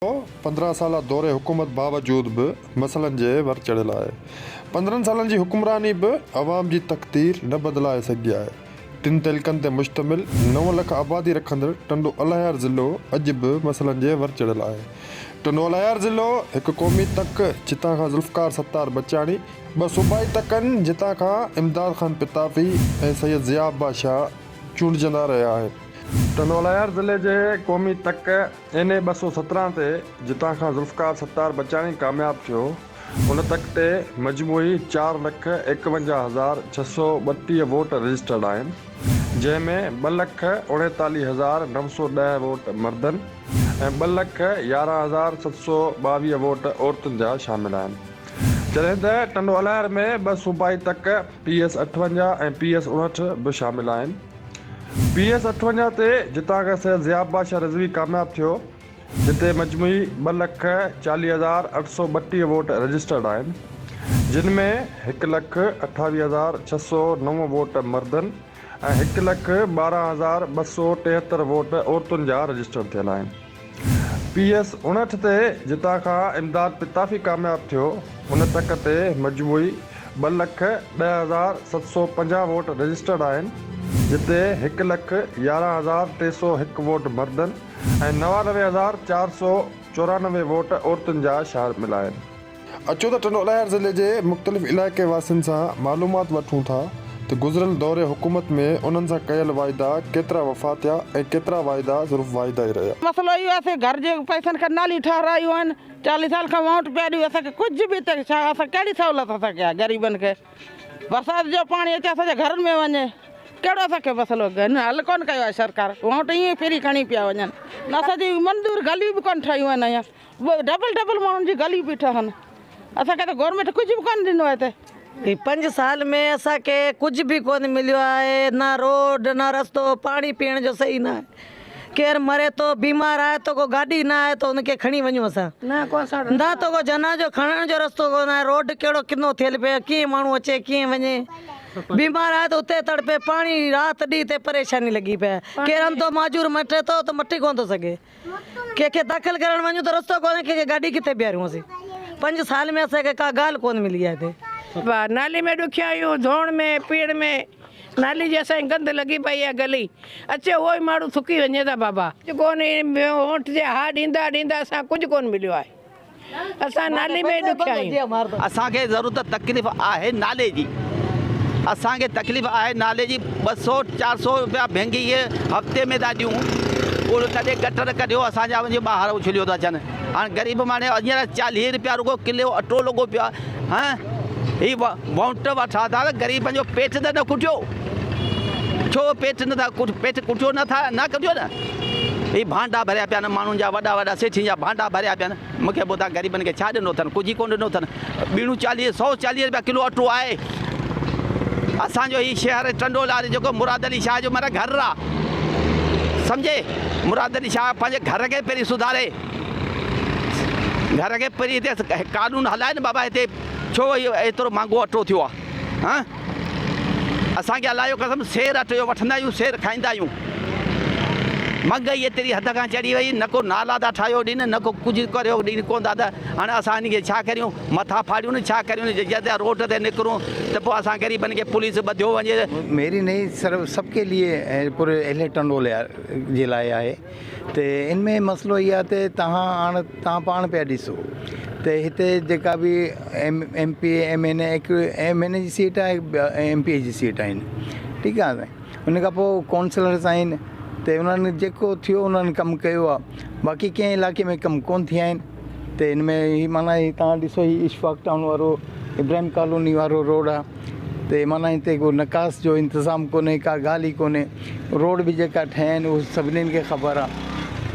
15 سالا دور حڪومت باوجود به مسئلن جي ور چڙهيل آهي. 15 سالن جي حڪمراني به عوام جي تقدير نه بدلائي سگهي آهي. ٽن تعلقن تي مشتمل نو لک آبادي رکندڙ ٽنڊو الهيار ضلعو اڄ به مسئلن جي ور چڙهيل آهي. ٽنڊو الهيار ضلعو هڪ قومي تڪ جتان کان ذوالفقار ستار بچاڻي، ٻه صوبائي تڪن جتان کان امداد خان پتافي ۽ سيد ضياء عباس شاهه چونڊجندا رهيا آهن. ٽنڊو الهيار ضلعي جي قومي تڪ اين اي 217 تي جتان کان ذوالفقار ستار بچاڻي ڪامياب ٿيو، ان تڪ تي مجموعي چار لک ايڪونجاهه هزار 632 ووٽ رجسٽرڊ آهن، جنهن ۾ ٻه لک اوڻيتاليهه هزار 910 ووٽ مردن ۽ ٻه لک 11 هزار 722 ووٽ عورتن جا شامل آهن. جڏهن ته ٽنڊو الهيار ۾ ٻه صوبائي تڪ پي ايس 58 ۽ پي ايس 59 به شامل آهن. پي ايس 58 تي جتان کان سيد ضياء بادشاهه رضوي ڪامياب ٿيو، جتي مجموعي ٻه لک 40 هزار 832 ووٽ رجسٽرڊ آهن، جن ۾ هڪ لک 28 هزار 609 ووٽ مردن ۽ هڪ لک 12 هزار 273 ووٽ عورتن جا رجسٽرڊ ٿيل آهن. پي ايس 59 تي جتان کان امداد پتافي ڪامياب ٿيو، ان تڪ تي مجموعي ٻه لک 10 هزار 750 ووٽ رجسٽرڊ آهن، جتي هڪ لک 11 هزار 301 ووٽ مردن ۽ 99 هزار 494 ووٽ عورتن جا شامل آهن. اچو ته ٽنڊو الهيار ضلعي جي مختلف علائقي واسين سان معلومات وٺون ٿا ته گذريل دور حڪومت ۾ انهن سان ڪيل واعدا ڪيترا وفا ٿيا ۽ ڪيترا واعدا صرف واعدا ئي رهيا. مسئلو اهو آهي اسين گهر جي پئسن کان ناليون ٺهرايون آهن 40 سال کان وونٽ پيا ڏيون اسان کي ڪجهه به هتي ڇا اسان ڪهڙي سهولت اسان کي آهي غريبن کي برسات جو پاڻي اچي اسان جي گهرن ۾ وڃي ڪهڙو اسان کي مسئلو حل ڪونه ڪيو آهي سرڪار وونٽ ائين ئي فري کڻي پيا وڃن اسان جي منظور گليون به ڪونه ٺهيون آهن اڃا ڊبل ڊبل ماڻهن جي گليون پيون ٺهن اسان کي ته گورنمينٽ ڪجهه به ڪونه ڏنو آهي هتي. هي پنج سال ۾ اسان کي ڪجهه به ڪونه مليو آهي نه روڊ نه رستو پاڻي پيئڻ جو صحيح نه آهي ڪير مري ٿو بيمار آهي ته ڪو گاڏي نه آهي ته ان کي کڻي وڃون اسان نه ته ڪو جنازو کڻڻ جو رستو ڪونه آهي روڊ ڪهڙو ڪنو ٿيل پيو آهي ڪيئن ماڻهو اچي ڪيئن وڃي بيمار آهي ته اتي تڙپي پاڻي رات ڏينهن تي پريشاني لڳي پئي آهي ڪير انڌو معذور مٽي ٿو ته مٽي ڪونه ٿو سگهي. ڪنهن کي داخل ڪرڻ وڃون ته رستو ڪونهي ڪنهن کي گاڏي ڪٿي بيهاريون اسين پنج سال ۾ اسان کي ڪا ڳالهه ڪونه ملي آهي هتي. واھ نالي ۾ ڏکيا آهيون ڌوئڻ ۾ پيئڻ ۾ نالي جي اسان جي گند لڳي پئي آهي گلي اچي اهو ئي ماڻهو ٿڪي وڃي ٿا بابا. ڪونه ووٽ جي ها ڏيندا ڏيندا اسان ڪجهه ڪونه مليو آهي. اسان نالي ۾ ڏکيا آهيون. اسان کي ضرورت تڪليف آهي نالي جي اسان کي تڪليف آهي نالي جي ٻه سو چار سو روپيا ڀينگي کي هفتي ۾ ٿا ڏيون اهو ڪڏهن گٽر ڪڍيو اسان جا وڃي ٻاهر اڇليو ٿا اچن هاڻي غريب ماڻهو هينئر 40 روپيا رڳو ڪلو اٽو لڳو پيو آهي هان هي وونٽ وٺا ٿا ته غريبن جو پيٽ ته نه ڪٽيو ڇو پيٽ نه ٿا پيٽ ڪٽيو نه ٿا نه ڪٽيو نه هي ڀانڊا ڀريا پيا آهن ماڻهن جا وڏا وڏا سيٺين جا ڀانڊا ڀريا پيا آهن مون کي ٻڌا غريبن کي ڇا ڏنو اٿن ڪجهه ئي ڪونه ڏنو اٿن ٻيڻو 40 140 روپيا ڪلو اٽو آهي اسان جو هي شهر ٽنڊو لاري جيڪو مراد علي شاهه جو معنيٰ گهر آ سمجهي مراد علي شاهه پنهنجي گهر کي پهرين سڌاري گهر کي پهرين هتي قانون هلائي نه بابا هتي ڇو ايترو مهانگو اٽو ٿيو آ ها اسان کي الله جو قسم سير اٽي جو وٺندا آهيون سير کائيندا آهيون مهنگائي ايتري حد کان چڙهي وئي نه ڪو نالا ٿا ٺاهيو ڏين نه ڪو ڪجهه ڪريو ڏين ڪون ٿا ته هاڻي اسان هن کي ڇا ڪريون مٿا ڦاڙيون نه ڇا ڪريون جڏهن روڊ تي نڪرون ته پوء اسان غريبن کي پوليس ٻڌيو وڃي. ميري نهين صرف سب ڪي ليي ۽ پوري اهل ٽنڊو جي لاء آهي ته ان ۾ مسئلو هي آهي ته توهان هاڻ توهان پاڻ پيا ڏسو ته هتي جيڪا به M M P A M N A هڪ ايم اين اي جي سيٽ آهي ايم پي اي جي سيٽ آهن ٺيڪ آهي ان کان پوء ڪائونسلرس آهن ته انهن جيڪو ٿيو انهن ڪم ڪيو آهي باقي ڪنهن علائقي ۾ ڪم ڪونه ٿيا آهن ته ان ۾ هي معنيٰ هي توهان ڏسو هي اشفاق ٽائون وارو ابراهيم ڪالوني وارو روڊ آهي ته معنيٰ هتي ڪو نڪاس جو انتظام ڪونهي ڪا ڳالهه ئي ڪونهي روڊ به جيڪا ٺهيا آهن اهو سڀني کي خبر آهي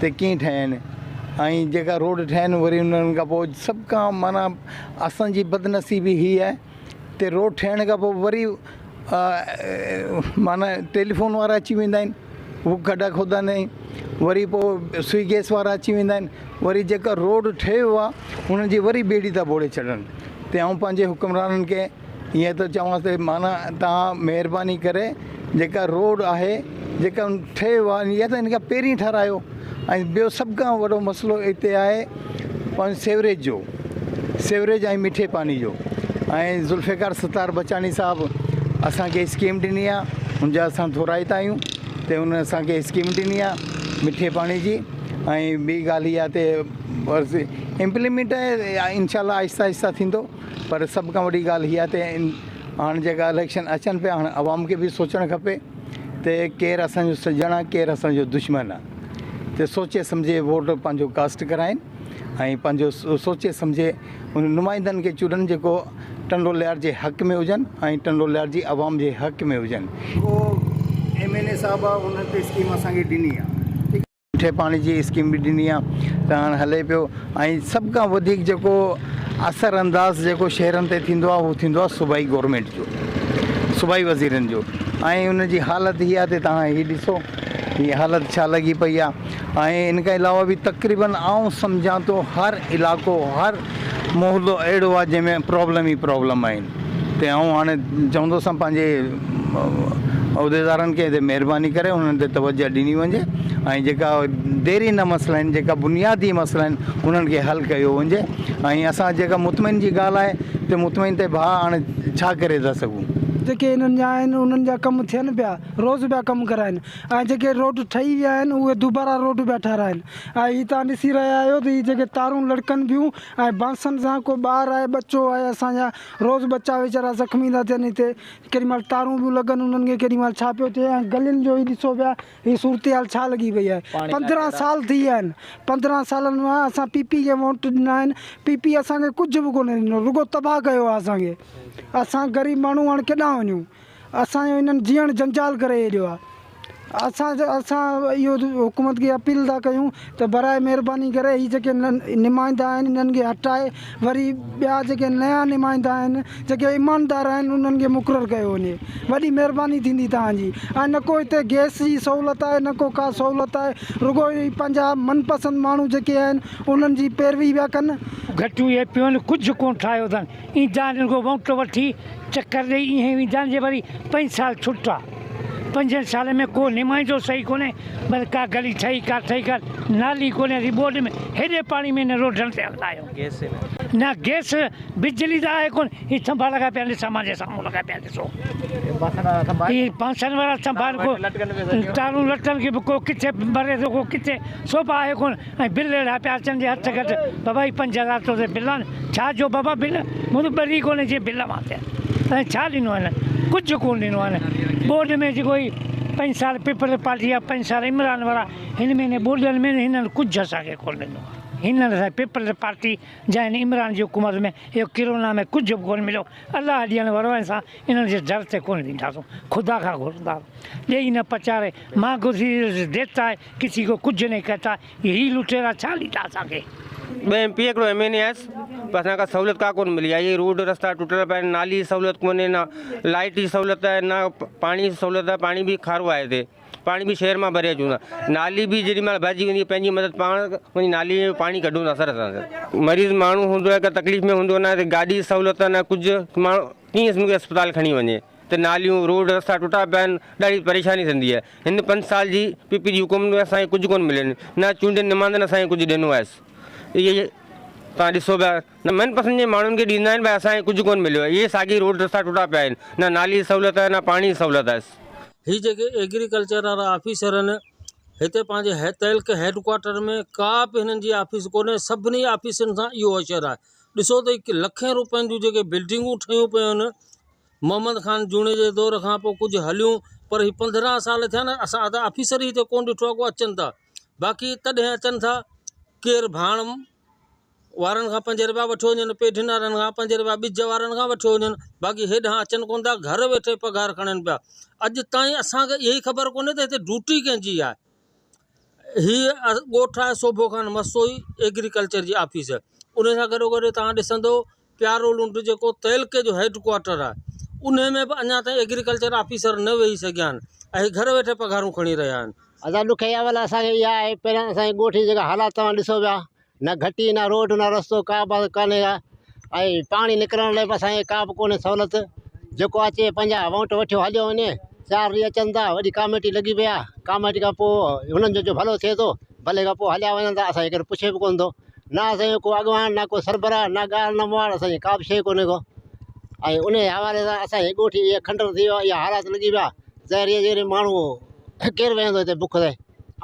ته ڪيئن ٺهيا آهن ۽ جيڪا روڊ ٺهيا آهن وري انهن کان پوء سڀ کان معنيٰ اسانجي بدنصيبي هي آهي ته روڊ ٺهڻ کان پوء وري معنيٰ ٽيليفون وارا اچي ويندا آهن هو کڏا کوڏندا آهن وري پوء سوئي گئس وارا اچي ويندا آهن وري جيڪا روڊ ٺهيو آهي انهن جي وري ٻيڙي ٿا ٻوڙي ڇڏن ته آئون پنهنجي حڪمرانن کي ائين ٿو چوان ته معنيٰ توهان مهرباني ڪري جيڪا روڊ آهي جيڪا ٺهيو آهي يا ته ان کان پهرين ٺهرايو ۽ ٻيو سڀ کان وڏو مسئلو اتي آهي پنهنجو سيوريج جو سيوريج ۽ مٺي پاني جو ۽ ذوالفقار ستار بچاڻي صاحب اسان کي اسڪيم ڏني آهي ان جا اسان ٿورائتا آهيون ته ان اسان کي اسڪيم ڏني آهي مٺي پاڻي جي ۽ ٻي ڳالهه اها ته بس امپليمينٽ انشاء الله آهستي آهستي ٿيندو پر سڀ کان وڏي ڳالهه اها ته هاڻ جيڪا اليڪشن اچن پيا هاڻ عوام کي به سوچڻ کپي ته ڪير اسان جو سڄڻ آهي ڪير اسان جو دشمن آهي ته سوچي سمجهي ووٽ پنهنجو ڪاسٽ ڪرائين ۽ پنهنجو سوچي سمجهي ان نمائندن کي چونڊن جيڪو ٽنڊو ليار جي حق ۾ هجن ۽ ٽنڊو ليار جي عوام جي حق ۾ هجن. جيڪو ايم اين اي صاحب آهي ان تي اسڪيم اسان کي ڏني آهي. مٺي پاڻي جي اسڪيم به ڏني آ ته هاڻ هلي پيو ۽ سڀ کان وڌيڪ جيڪو اثر انداز جيڪو شهرن تي ٿيندو آ اهو ٿيندو آ صوبائي گورنمينٽ جو صوبائي وزيرن جو ۽ ان جي حالت هي آ ته تهان هي ڏسو هي حالت ڇا لڳي پئي آ ۽ ان کان علاوه به تقريبن آئون سمجهان ٿو هر علائقو هر محلو اهڙو آ جنهن ۾ پرابلم ئي پرابلم آهن تي آئون هاڻي چوندوسان پنهنجي عهديدارن کي ته مهرباني ڪري انهن تي توجه ڏني وڃي ۽ جيڪا ديرينه مسئلا آهن جيڪا بنيادي مسئلا آهن انهن کي حل ڪيو وڃي ۽ اسان جيڪا مطمئن جي ڳالهه آهي ته مطمئن ته ڀاء هاڻي ڇا ڪري ٿا سگهون. جيڪي انهن جا آهن انهن جا ڪم ٿين پيا روز پيا ڪم ڪرائين ۽ جيڪي روڊ ٺهي ويا آهن اهي دوباره روڊ پيا ٺهرائين ۽ هي توهان ڏسي رهيا آهيو ته هي جيڪي تارون لڙڪن پيون ۽ بانسن سان ڪو ٻار آهي ٻچو آهي اسان جا روز ٻچا ويچارا زخمي ٿا ٿين هتي ڪيڏي مهل تارون پيون لڳن انهن کي ڪيڏي مهل ڇا پيو ٿئي ۽ گلين جو هي ڏسو پيا هي صورتحال ڇا لڳي پئي آهي 15 سال ٿي ويا آهن 15 سالن مان اسان پي پي کي ووٽ ڏنا آهن پي پي اسان کي ڪجهه به ڪونه ڏنو رڳو تباهه ڪيو آهي اسان کي اسان غريب ماڻهو هاڻ ڪيڏانهن وڃون اسان جو انهن جيئڻ جنجال ڪري ڇڏيو آهي اسان اسان اهو حڪومت کي اپيل ٿا ڪيون ته برائي مهرباني ڪري هي جيڪي نمائندا آهن انهن کي هٽائي وري ٻيا جيڪي نيا نمائندا آهن جيڪي ايماندار آهن انهن کي مقرر ڪيو وڃي وڏي مهرباني ٿيندي توهان جي ۽ نه ڪو هتي گئس جي سهولت آهي نه ڪو ڪا سهولت آهي رڳو هي پنهنجا من پسند ماڻهو جيڪي آهن انهن جي پيروي پيا ڪن. گهٽيون اهي پيون ڪجهه ڪونه ٺاهيو اٿن. ايندا آهن رڳو وونٽ وٺي چڪر ڏئي ايئن ويندا آهن جي وري پنج سال ڇٽ آ پنجن سالن ۾ ڪو نمائندو صحيح ڪونهي بس ڪا گلي ٺهي ڪا ٺهي ڪا نالي ڪونهي اسين ٻوڏ ۾ هيڏي پاڻي ۾ هن روڊن تي هلندا آهيون نه گئس بجلي ته آهي ڪونه هي ٿنڀا لڳا پيا آهن ڏسان مانجي سامهون لڳا پيا آهن ڏسو هي بانسن وارا ٿنڀا آهن ڪو تارون لٽن کي به ڪو ڪٿي ڀري ٿو ڪو ڪٿي سو به آهي ڪونه ۽ بل اهڙا پيا اچن جي هٿ گهٽ بابا هي 5000 تو تي بل آهن ڇا جو بابا بل مون ته ٻري ڪونهي جي بل مان ٿيا ۽ ڇا ڏنو آهي ڪجهه ڪونه ڏنو آهي ٻوڏ ۾ جيڪو هي پنج سال پيپلز پارٽي جا پنج سال عمران وارا هن ۾ هن ٻوڏن ۾ هنن ڪجهه اسان کي ڪونه ڏنو آهي هنن اسان پيپلز پارٽي جا هن عمران جي حڪومت ۾ اهو ڪرونا ۾ ڪجهه به ڪونه مليو الله ڏيڻ وارو آهي اسان انهن جي در تي ڪونه وينداسون خدا کان گهرنداسون ڏيئي نه پچاري مان گذري ديتا هي ڪسي ڪو ڪجهه نهين ڪهتا هي لٽيرا ڇا ڏيندا اسان کي. ٻه ايم پي هڪڙو ايم اين اي آهيس پر اسان کي سهولت ڪا ڪونه ملي آهي هي روڊ رستا ٽٽل پيا آهن نالي جي سهولت ڪونهي نه لائيٽ جي سهولت آهي نه پاڻي جي سهولت آهي پاڻي به کارو آهي هتي پاڻي به شهر مان ڀري اچون ٿا نالي به جيڏي مهل ڀرجي ويندي پنهنجي مدد پاڻ وڃي نالي جو پاڻي ڪڍون ٿا سر اسان مريض ماڻهو هوندو آهي ڪا تڪليف ۾ هوندو نه گاڏي جي سهولت نه ڪجهه ماڻهو ڪيئن مونکي اسپتال کڻي وڃي ته ناليون روڊ رستا ٽٽا پيا آهن ڏاڍي پريشاني ٿيندي آهي هن پنج سال جي پي پي جي حڪومت ۾ اسان کي ڪجهه ڪونه مليو نه چونڊيل نمائندن اسان کي ڪجهه ڏنو آهي اهي توهان ڏسو پيا نه من پسند جي ماڻهن کي ڏيندا آهن ڀاء اسان کي ڪجهه ڪونه مليو آهي اهي ساڳي روڊ رستا ٽٽا پيا آهن نه نالي جي سهولت آهي نه پاڻي جي سهولت آهي. هي جيڪي ايگريڪلچر وارا آفيسر آهن هتي پنهنجي تعلقي هيڊ ڪوارٽر ۾ ڪا به هنن جي آفيس ڪونهي سڀني آفيسن سان اهو حشر آهي ڏسو ته لکين روپين جون جيڪي بلڊنگون ٺهيون پيون آهن محمد خان جوڻيجي جي دور کان پوء ڪجهه هليون پر هي 15 سال ٿيا نه اسان ته آفيسر ئي هتي ڪونه ڏٺو آهي ڪو اچن ٿا باقي تڏهن اچن ٿا ڪير ڀاڻ وارن کان پنج رپيا وٺيو وڃن پيڍين وارن کان پنج رپيا ٻج وارن کان وٺيو وڃن باقي هيڏانهن اچن ڪونه ٿا گهر ويٺي پگهار کڻن پيا اڄ تائين اسان کي اها ئي خبر ڪونهي ته هتي ڊيوٽي ڪنهن جي آهي هي ڳوٺ آهي سوڀو خان مستوئي ايگريڪلچر جي آفيس ان سان گڏو گڏ توهان ڏسندو پيارو لنڊ جيڪو تعلقي جو هيڊ ڪوارٽر آهي انهي ۾ به اڃا تائين ايگريڪلچر آفيسر نه ويهي سگهيا آهن ۽ هي گهر ويٺي پگهارون کڻي رهيا آهن. ادا ڏکئي اول اسان کي اها آهي پهريان اسان جي ڳوٺ جي جيڪا حالات توهان ڏسو پيا نه گهٽي نه روڊ نه رستو ڪا به ڪانهي ڪا ۽ پاڻي نڪرڻ لاء به اسان کي ڪا به ڪونهي سهولت جيڪو اچي پنهنجا وونٽ وٺيو هليو وڃي چار ڏينهن اچن ٿا وڏي ڪاميٽي لڳي پئي آهي ڪاميٽي کان پوء هنن جو جو ڀلو ٿئي ٿو. ڀلي کان پوء هليا وڃن ٿا اسان کي ڪير پڇي به ڪونه ٿو نه اسان جو ڪو اڳواڻ نه ڪو سربراهه نه ڳالهه نه مهاڙ اسان جي ڪا به شيء ڪونهي ڪو ۽ ان حوالي سان اسان جي ڳوٺ اهي کنڊر ٿي ويو اها حالات لڳي ويا ظاهر اهي جيڪڏهن ماڻهو ڪير ويهندو هتي بک تي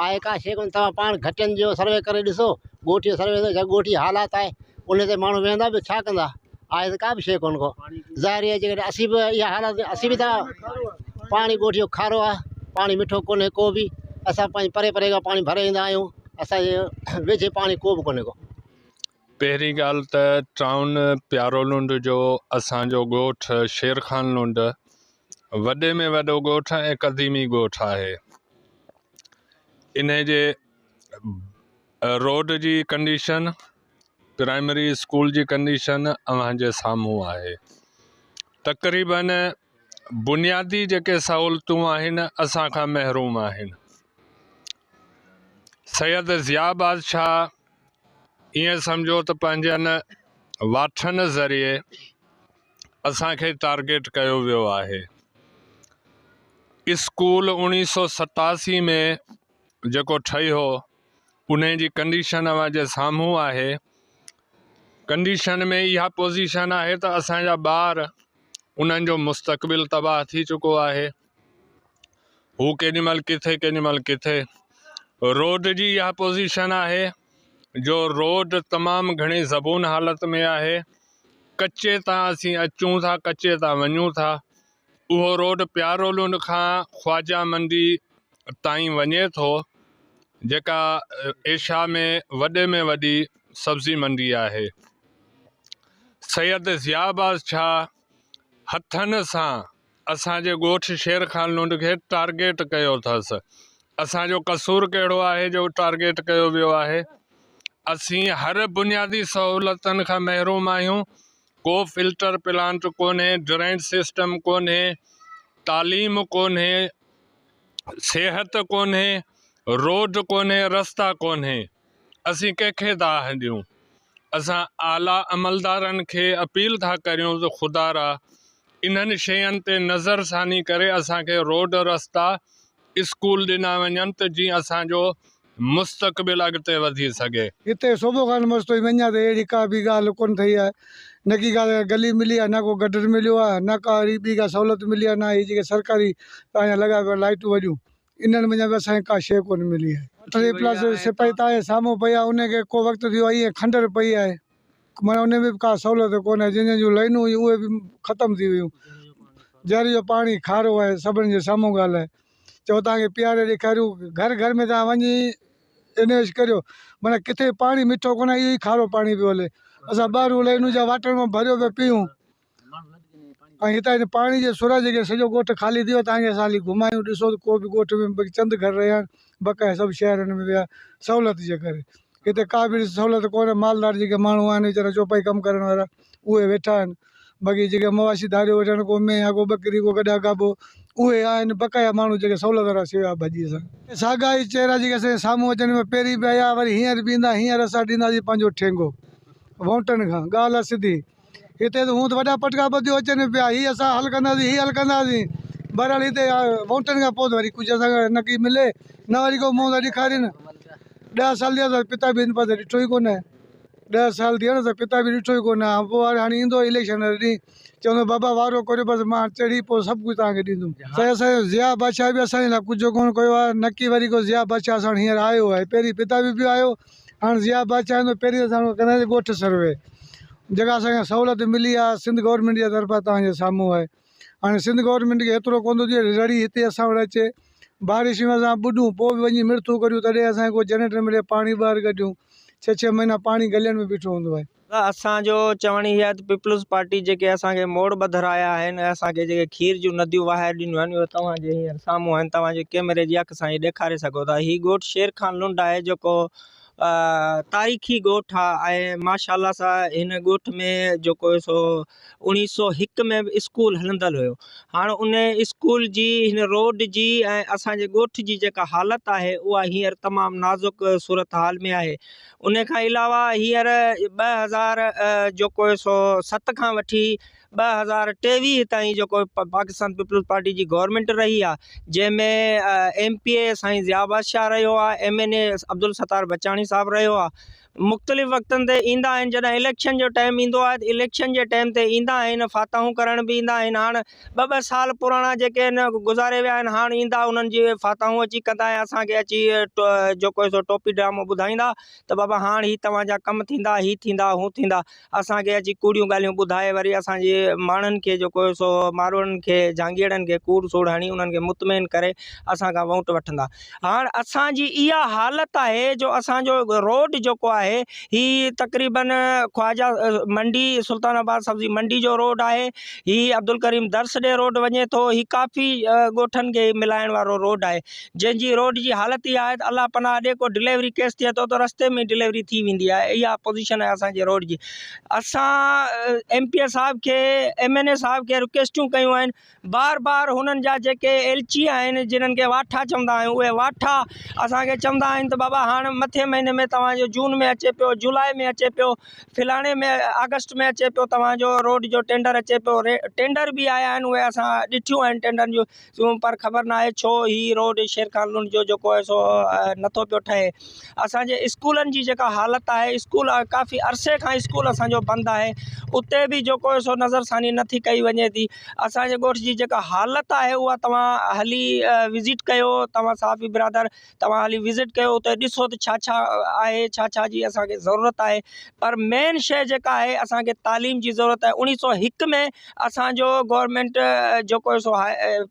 آهي ڪا شيء ڪونهي توهان پاڻ گهٽين جو سروي ڪري ڏسو ڳوٺ جو سروي ڪري ڳوٺ جي حالات آهي ان تي ماڻهو ويهندا به ڇا ڪندا آهي ته ڪا به شيء ڪونهي ڪو ظاهر اهي جيڪڏهن اسين به اها حالت اسين به ته پاڻي ڳوٺ جو کارو آهي پاڻي مٺو ڪونهي ڪو به اسان پنهنجي پري پري کان پاڻي ڀري ايندا آهيون اسانجي ويجهي پاڻي ڪو به ڪونهي ڪو. پهرين ڳالهه ته ٽائون پيارو لنڊ جو اسان جو ڳوٺ شير خان لنڊ وڏي ۾ وڏو ڳوٺ ۽ قديمي ڳوٺ آهي انهي جي روڊ جي ڪنڊيشن پرائمري اسڪول جي ڪنڊيشن اوهان جي سامهون آهي تقريبن بنيادي جيڪي سهولتون آهن اسان کان محروم آهن سيد ضياء بادشاهه ائين سمجهو ته پنهنجن واٺن ذريعي اسان کي ٽارگيٽ ڪيو ويو آهي اسڪول 1987 ۾ جيڪو ٺهي هو ان جي ڪنڊيشن اوهان جي سامهون آهي ڪنڊيشن ۾ اها پوزيشن آهي ته اسان جا ٻار انهن جو مستقبل تباهه ٿي چڪو آهي هو ڪيڏي مهل ڪٿي ڪيڏي مهل ڪٿي روڊ جي اها پوزيشن آهي جو روڊ تمام گهڻي زبون حالت ۾ آهي ڪچي تان اسين اچون ٿا ڪچي تان وڃون ٿا اهو روڊ پيارو لنڊ کان خواجه منڊي تائين وڃي ٿو جيڪا ايشيا ۾ وڏي ۾ وڏي سبزي منڊي آهي. سيد ضياء بادشاهه هٿن سان اسان جي ڳوٺ شير خان لنڊ کي ٽارگيٽ ڪيو اٿس. اسان جو قصور ڪهڙو آهي جو ٽارگيٽ ڪيو ويو آهي. اسين هر بنيادي سهولتن کان محروم آهيون. ڪو فلٽر پلانٽ ڪونهي، ڊرين سسٽم ڪونهي، تعليم ڪونهي، صحت ڪونهي، روڊ ڪونهي، رستا ڪونهي، اسين ڪنهن کي دانهن ڏيون؟ اسان اعليٰ عملدارن کي اپيل ٿا ڪريون ته خدارا انهن شين تي نظر ثاني ڪري اسان کي روڊ رستا اسڪول ڏنا وڃن ته جيئن اسان جو مستقبل اڳتي وڌي سگهي. هتي صوبو خان مستوئي وڃان ته اهڙي ڪا به ڳالهه ڪونه ٿئي آهي. نه ڪي ڪا گلي ملي آهي نه ڪو گٽر مليو آهي نه ڪا وري ٻي ڪا سهولت ملي آهي نه هي جيڪي سرڪاري توهان جا لڳا پيا لائيٽون وڏيون انهن منجهان به اسان کي ڪا شيء ڪونه ملي آهي. ٽي پلس سپاهي توهان جي سامهون پئي آهي ان کي ڪو وقت ٿيو آهي ائين کنڊر پئي آهي معنيٰ ان ۾ به ڪا سهولت ڪونه آهي جن جن جون لائينون هيون اهي به ختم ٿي ويون جر جو پاڻي کارو آهي سڀني جي سامهون ڳالهه آهي. چئو توهان کي پياري ڏيکاريون گهر گهر ۾ توهان وڃي انويش ڪريو معنيٰ ڪٿي پاڻي مٺو ڪونه اهو ئي کارو پاڻي پيو هلي اسان ٻاهرون لائينون جا واٽر مان ڀريو پيا پيئون ۽ هتان هن پاڻي جي سر جي ڪري سڄو ڳوٺ خالي ٿي ويو توهان کي اسان هلي گهمايون ڏسو ته ڪو به ڳوٺ ۾ باقي چند گهر رهيا آهن بقايا سڀ شهرن ۾ ويا سهولت جي ڪري هتي ڪا به سهولت ڪونه مالدار جيڪي ماڻهو آهن ويچارا چوپائي ڪم ڪرڻ وارا اهي ويٺا آهن باقي جيڪي مواشي ڌاريو ويٺا آهن ڪو مينهن ڪو ٻڪري ڪو گڏا گابو اهي آهن بقايا ماڻهو جيڪي سهولت وارا سي ويا ڀڄي اسان ساڳا ئي چهرا جيڪي اسان جي سامهون اچن پيا پهرين به آيا وري هينئر به ايندا هينئر اسان ڏينداسين پنهنجو ٺينگو وونٽن کان ڳالهه آهي سڌي هتي ته هونء ته وڏا پٽڪا ٻڌيو اچن پيا هي اسان حل ڪنداسين هي حل ڪنداسين بهرحال هتي وونٽن کان پوء ته وري ڪجهه اسان کي نه ڪي ملي نه وري ڪو منهن ٿا ڏيکارين ڏهه سال ٿيا اسان پتا به هن پاسي ڏٺو ئي ڪونه ڏهه سال ٿي ويا آهن اسان پتا به ڏٺو ئي ڪونه آهي پوء هاڻي ايندو اليڪشن واري ڏينهن چوندو بابا وارو ڪريو بس مان چڙهي پوء سڀ ڪجهه توهان کي ڏيندم. سائين اسان جو ضياء بادشاهه به اسان جي لاء ڪجهه ڪونه ڪيو آهي نه ڪي وري ڪو ضياء بادشاهه اسان وٽ هينئر آيو آهي پهرين پتا به پيو آيو هاڻ ضياء بادشاهه ايندو پهرين اسان ڪنداسين ڳوٺ سروي جيڪا اسان کي سهولت ملي آهي سنڌ گورنمينٽ جي طرفان توهان جي سامهون آهي هاڻي سنڌ گورنمينٽ کي ايترو ڪونه ٿو ٿئي رڙي هتي اسان وٽ اچي بارش ۾ اسان ٻڏون پوء به وڃي مڙٿون ڪريون تڏهن اسان کي ڪو جنريٽر ملي پاڻي ٻاهر ڪڍيون ڇهه ڇهه مهينا پاڻي گلين ۾ بيٺو هوندو آهي. اسان جو چوڻ هي آهي ته پيپلز پارٽي جيڪي اسان کي موڙ ٻڌرايا آهن ۽ اسان کي جيڪي کير جون نديون وهائي ڏنيون آهن اهي توهان جي هينئر سامهون آهن توهان جي ڪيمري جي اک سان هي ڏيکاري سگهو ٿا هي ڳوٺ شير خان لنڊ آهي جيڪو تاريخي ڳوٺ آهي ۽ ماشاء الله سان هن ڳوٺ ۾ جيڪو سو اوڻيهه سو هڪ ۾ به اسڪول هلندل هيو هاڻ ان اسڪول جي هن روڊ جي ۽ اسان جي ڳوٺ جي جيڪا حالت آهي اها هينئر تمام نازڪ صورتحال ۾ آهي ان کان علاوه هينئر 2000 جيڪو سو ست کان وٺي 2023 تائين جيڪو پاڪستان پيپلز پارٽي جي گورنمينٽ رهي آ جنهن ۾ ايم پي اي سائين ضياء بادشاهه رهيو آ ايم اين اي عبدالستار بچاڻي صاحب رهيو آ مختلف وقتن تي ايندا آهن جڏهن اليڪشن جو ٽائيم ايندو آهي ته اليڪشن جي ٽائيم تي ايندا آهن فاتحون ڪرڻ به ايندا آهن هاڻ ٻه ٻه سال پراڻا جيڪي آهن گذاري ويا آهن هاڻ ايندا انهن جي فاتحون اچي ڪندا ۽ اسان کي اچي جيڪو سو ٽوپي ڊرامو ٻڌائيندا ته بابا هاڻ هي توهان جا ڪم ٿيندا هي ٿيندا هو ٿيندا اسان کي اچي ڪوڙيون ڳالهيون ٻڌائي وري اسان جي ماڻهن کي جيڪو سو ماروئڙن کي جهانگيئڙن کي ڪوڙ سوڙ هڻي انهن کي مطمئن ڪري اسان کان ووٽ وٺندا هاڻ اسان جي اها حالت آهي جو اسان جو روڊ جيڪو آهي هي تقريبن خواجه منڊي سلطان آباد سبزي منڊي جو روڊ آهي هي عبدالڪريم درس ڏي روڊ وڃي ٿو هي ڪافي ڳوٺن کي ملائڻ وارو روڊ آهي جنهن جي روڊ جي حالت اها آهي ته الله پناهه ڏي ڪو ڊليوري ڪيس ٿئي ٿو ته رستي ۾ ڊليوري ٿي ويندي آهي اها پوزيشن آهي اسان جي روڊ جي اسان ايم پي اي صاحب کي ايم اين اي صاحب کي رڪويسٽون ڪيون آهن بار بار هنن جا جيڪي ايلچي آهن جنھن کي واٺا چوندا آهيون اهي واٺا اسان کي چوندا آهن ته بابا هاڻ مٿي مهيني ۾ توهان جو جون ۾ اچي پيو جولاء ۾ اچي پيو فلاڻي ۾ آگسٽ ۾ اچي پيو توهان جو روڊ جو ٽينڊر اچي پيو ٽينڊر به آيا آهن اهي اسان ڏٺيون آهن ٽينڊرن جون پر خبر ناهي ڇو هي روڊ شير خان لنڊ جو جيڪو آهي سو نٿو پيو ٺهي اسان جي اسڪولن جي جيڪا حالت آهي اسڪول ڪافي عرصي کان اسڪول اسان جو بند آهي اتي به جيڪو آهي سو نظر ثاني نٿي ڪئي وڃي ٿي اسان جي ڳوٺ جي جيڪا حالت آهي اها توهان هلي وزٽ ڪيو توهان صحافي برادر توهان هلي وزٽ ڪيو اتي ڏسو ته ڇا ڇا آهي ڇا ڇا جي اسان کي ضرورت آهي پر مين شيء جيڪا آهي اسان کي تعليم جي ضرورت آهي اوڻيهه سو هڪ ۾ اسان جو گورنمينٽ جيڪو آهي سو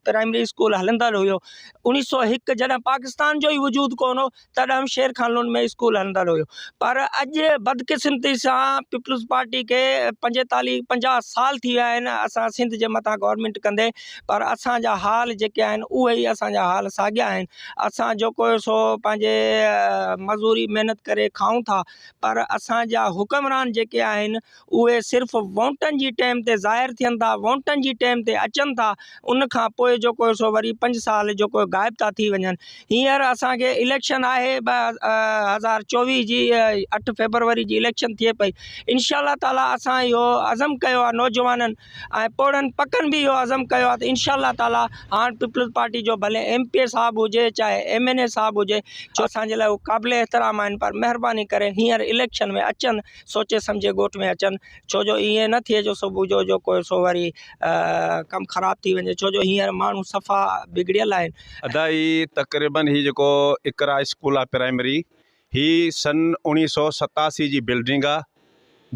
پرائمري اسڪول هلندڙ هيو اوڻيهه سو هڪ جڏهن پاڪستان جو ئي وجود ڪونه هو تڏهن به شير خان لنڊ ۾ اسڪول هلندڙ هيو پر اڄ بدقسمتي سان پيپلز پارٽي کي پنجيتاليهه پنجاهه سال ٿي ويا آهن اسان سنڌ جي مٿان گورنمينٽ ڪندي پر اسان جا حال جيڪي آهن اهي ئي اسان جا حال ساڳيا آهن اسان جيڪو سو پنهنجي مزوري محنت ڪري کائون ٿا پر اسان جا حڪمران جيڪي آهن اهي صرف ووٽن جي ٽيم تي ظاهر ٿين ٿا، ووٽن جي ٽيم تي اچن ٿا، ان کان پوء جيڪو سو وري پنج سال جيڪو غائب ٿا ٿي وڃن. هينئر اسان کي اليڪشن آهي 2024 جي اٺ فيبروري جي اليڪشن ٿئي پئي انشاء الله تعالي اسان اهو عزم ڪيو آهي نوجوانن ۽ پوڙهن پڪن به اهو عزم ڪيو آهي ته انشاء الله تعالي هاڻ پيپلز پارٽي جو ڀلي ايم پي اي صاحب هجي چاهي ايم اين اي صاحب هجي ڇو اسان جي لاء هو قابل احترام آهن پر مهرباني ڪري هينئر اليڪشن ۾ اچن سوچي سمجهي ڳوٺ ۾ اچن ڇو جو ائين نه ٿئي جو صبح جو جو ڪو سو وري ڪم خراب ٿي وڃي ڇو جو هينئر ماڻهو صفا بگڙيل آهن. ادا هي تقريبن هي جيڪو اقرا اسڪول آ پرائمري هي سن اوڻيهه سو 87 جي بلڊنگ آ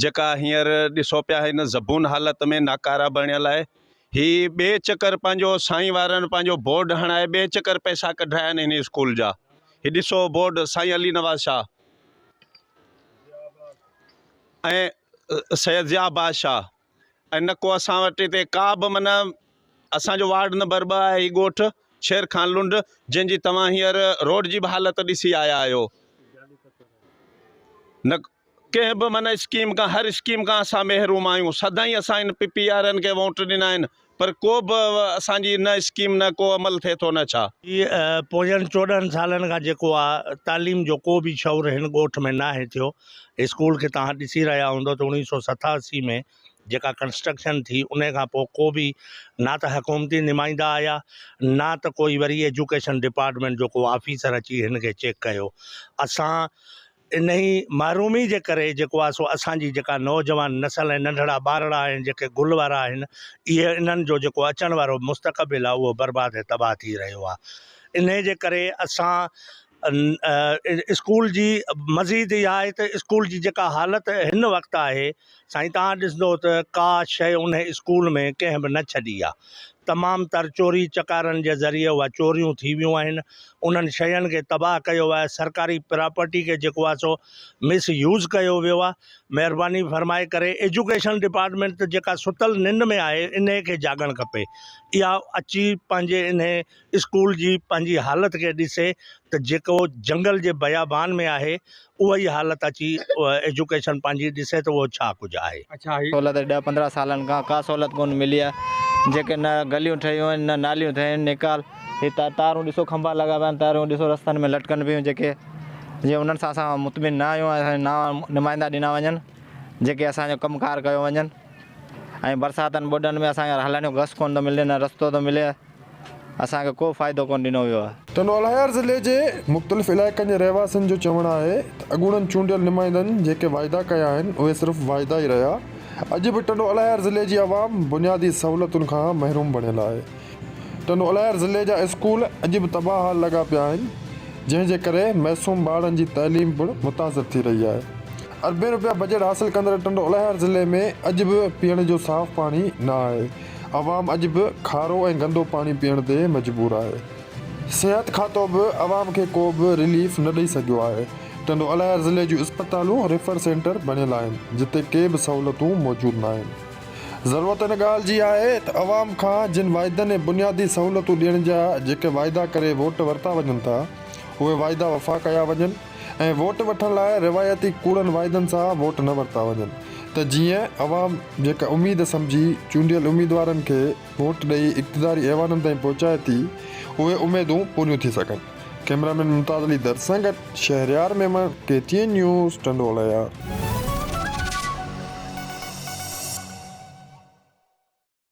جيڪا هينئر ڏسو پيا هن زبون حالت ۾ ناڪاره بڻيل آهي هي ٻئي چڪر پنهنجو سائين وارن پنهنجو بورڊ هڻائي ٻئي چڪر پئسا ڪڍرايا آهن هن اسڪول جا هي ڏسو بورڊ سائين علي نواز شاهه ۽ سيد ضياء بادشاهه ۽ نه ڪو اسان وٽ هتي ڪا به معنيٰ اسان جو وارڊ نمبر 2 آهي هي ڳوٺ شير خان لنڊ جنهن جي توهان هينئر روڊ جي به حالت ڏسي آيا آهيو نه ڪنهن به معنيٰ اسڪيم کان هر اسڪيم کان اسان محروم آهيون سدائين اسان هن پي پي وارن کي ووٽ ڏنا آهن پر ڪو به اسان جي نه اسڪيم نه ڪو عمل ٿئي ٿو نه ڇا. هي پوين 14 سالن کان جيڪو آ تعليم جو ڪو به شعور هن ڳوٺ ۾ ناهي ٿيو. اسڪول کي توهان ڏسي رهيا هوندو ته 1987 ۾ جيڪا ڪنسٽرڪشن ٿي انهي کان پوء ڪو به نا ته حڪومتي نمائندا آيا نا ته ڪوئي وري ايجوڪيشن ڊپارٽمينٽ جو ڪو آفيسر اچي هن کي چيڪ ڪيو. اسان انهي محرومي جي ڪري جيڪو آهي سو اسان جي جيڪا نوجوان نسل ۽ ننڍڙا ٻارڙا آهن جيڪي گل وارا آهن اهي انهن جو جيڪو اچڻ وارو مستقبل آهي اهو برباد ۽ تباهه ٿي رهيو آهي انهي جي ڪري اسان اسڪول جي مزيد اها آهي ته اسڪول جي جيڪا حالت هن وقت آهي سائين توهان ڏسندو ته ڪا شيء انهي اسڪول ۾ ڪنهن به نه ڇڏي آ. تمام تر چوري چڪارن جي ذريعي اها چوريون ٿي ويون آهن. انهن شين کي تباهه ڪيو ويو آهي. سرڪاري پراپرٽي کي جيڪو آهي سو مس يوز ڪيو ويو آهي. مهرباني فرمائي ڪري ايجوڪيشن ڊپارٽمينٽ ته جيڪا ستل ننڊ ۾ آهي انهي کي جاڳڻ کپي. اها اچي پنهنجي انهي اسڪول جي پنهنجي حالت کي ڏسي ته جيڪو جنگل جي بيابان ۾ آهي اها ئي حالت اچي ايجوڪيشن پنهنجي ڏسي ته اهو ڇا ڪجهه آهي. سهولت ڏهه 15 سالن کان ڪا سهولت ڪونه ملي آهي جيڪي نه گليون ٺهيون آهن نه ناليون ٺهيون آهن نيڪال هي تارون ڏسو کنڀا لڳا پيا آهن تارون ڏسو رستن ۾ لٽڪن پيون جيڪي جي انهن سان اسان مطمئن نه آهيون اسان نوان نمائندا ڏنا وڃن جيڪي اسان جو ڪم ڪار ڪيو وڃن. ۽ برساتن ٻوڏن ۾ اسان کي هلڻ جو گس ڪونه ٿو ملي نه رستو ٿو ملي اسان کي ڪو فائدو ڪونه ڏنو ويو آهي. ٽنڊو الهيار ضلعي جي مختلف علائقن جي رهواسين جو چوڻ آهي ته اڳوڻن چونڊيل نمائندن جيڪي واعدا ڪيا آهن اهي صرف واعدا ئي رهيا، اڄ به ٽنڊو الهيار ضلعي جي عوام بنيادي سهولتن کان محروم بڻيل آهي. ٽنڊو الهيار ضلعي جا اسڪول اڄ به تباهه حال لڳا پيا آهن، جنهن جي ڪري معصوم ٻارڙن جي تعليم پڻ متاثر ٿي رهي آهي. اربين روپيا بجيٽ حاصل ڪندڙ ٽنڊو الهيار ضلعي ۾ اڄ به پيئڻ جو صاف پاڻي نه آهي، عوام اڄ به کارو ۽ گندو پاڻي پيئڻ تي مجبور آهي. صحت کاتو به عوام کي ڪو به رليف نه ڏئي سگهيو آهي. ٽنڊو الهيار ضلعي جون اسپتالون ريفر سينٽر بڻيل آهن، جتي ڪي به سهولتون موجود ناهن. ضرورت ان ڳالهه جي آهي ته عوام کان جن واعدن ۽ بنيادي سهولتون ڏيڻ جا جيڪي واعدا ڪري ووٽ ورتا وڃن ٿا اهي واعدا وفا ڪيا وڃن ۽ ووٽ وٺڻ لاء روايتي ڪوڙن واعدن سان ووٽ نه ورتا وڃن ته جيئن عوام جيڪا اميد سمجهي چونڊيل اميدوارن کي ووٽ ڏئي اقتداري ايوانن تائين پهچائي ٿي اهي اميدون پوريون ٿي سگهن. ڪئميرا مين ممتاز علي درس سان گڏ Shehryar Memon, K T N news, Tando Allahyar.